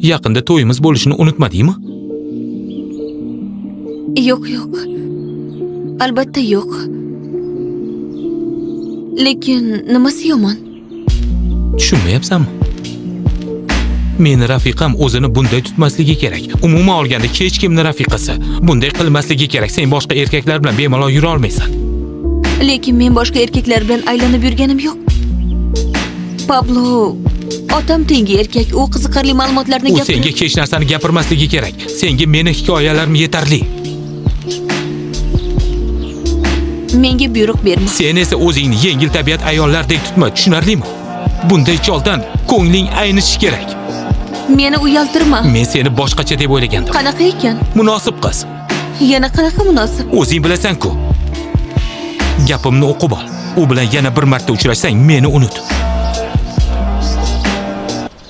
Yaqinda to'yimiz bo'lishini unutmadingmi? Yo'q, yo'q. Albatta yo'q. Lekin nimasi yomon? Tushunmayapsanmi? Meni rafiqam o'zini bunday tutmasligi kerak. Umuman olganda hech kimni rafiqasi bunday qilmasligi kerak. Sen boshqa erkaklar bilan bemalol yura olmaysan. Lekin men boshqa erkaklar bilan aylanib yurganim yo'q. Pablo otam tengi erkak, u qiziqarli ma'lumotlarni U gapirib senga hech narsani gapirmasligi kerak. Senga meni hikoyalarim yetarli. Menga buyruq berma. Sen esa o'zingni yengil tabiat ayollardek tutma, tushunarlimi? Bunday choldan ko'ngling aynishi kerak. Meni uyaltirma. Men seni boshqacha deb o'ylagandim. Qanaqa ekan? Munosib qiz. Yana qanaqa munosib? O'zing bilasan-ku. Gapimni o'qib ol. U bilan yana bir marta uchrashsang, meni unut.